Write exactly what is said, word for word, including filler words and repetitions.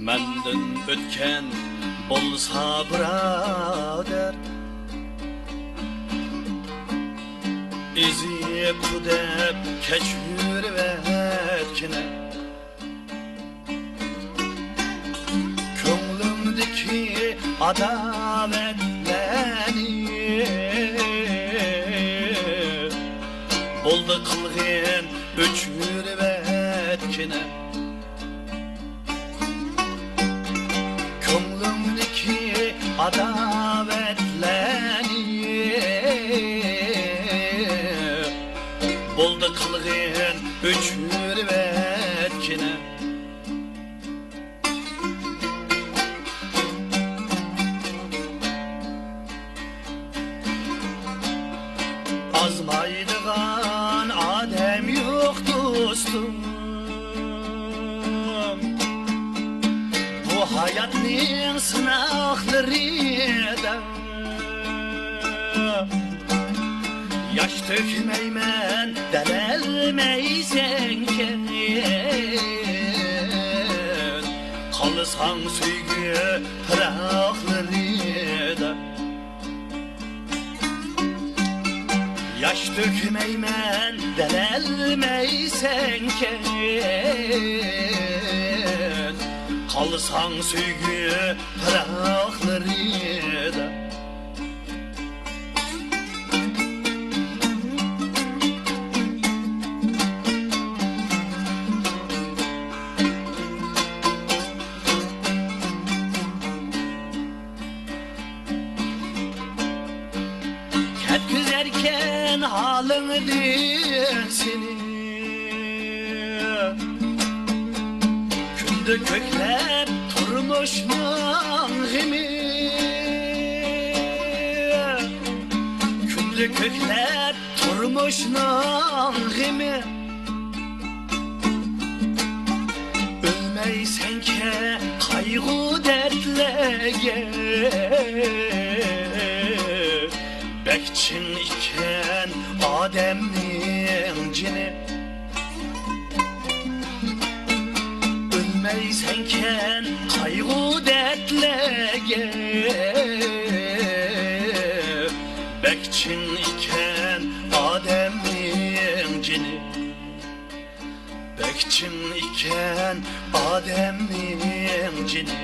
مەندىن ئۆتكەن بولسا بۇرادەر، ئېزىپ دەپ كەچۈرۈۋەتكىنە. كۆڭلۈڭدىكى ئاداۋەتلەرنى بولدى قىلغىن ئۆچۈرۈۋەتكىنە. كۆڭلۈڭدىكى ئاداۋەتلەرنى بولدى قىلغىن ئۆچۈرۈۋەتكىنە. ئازمايدىغان ئادەم يوق دوستۇم، بۇ ھاياتنىڭ سىناقلىرىدا. ياش تۆكمەيمەن دەلەلمەيسەنكەن، قالساڭ سۆيگۈ پىراقلىرىدا. ياش تۆكمەيمەن دەلەلمەيسەنكەن، قالساڭ سۆيگۈ پىراقلىرىدا. كەتكۈزەركەن ھالىڭدىن سېنى كۈندە كۆكلەپ تۇرمۇشنىڭ غېمى، كۈندە كۆكلەپ تۇرمۇشنىڭ غېمى. ئۆلمەيسەنكەن قايغۇ دەردلەرگە، بەك چىڭ ئىكەن ئادەمنىڭ جېنى. ئۆلمەيسەنكەن قايغۇ دەردلەرگە، بەك چىڭ ئىكەن ئادەمنىڭ جېنى. بەك چىڭ ئىكەن ئادەمنىڭ جېنى.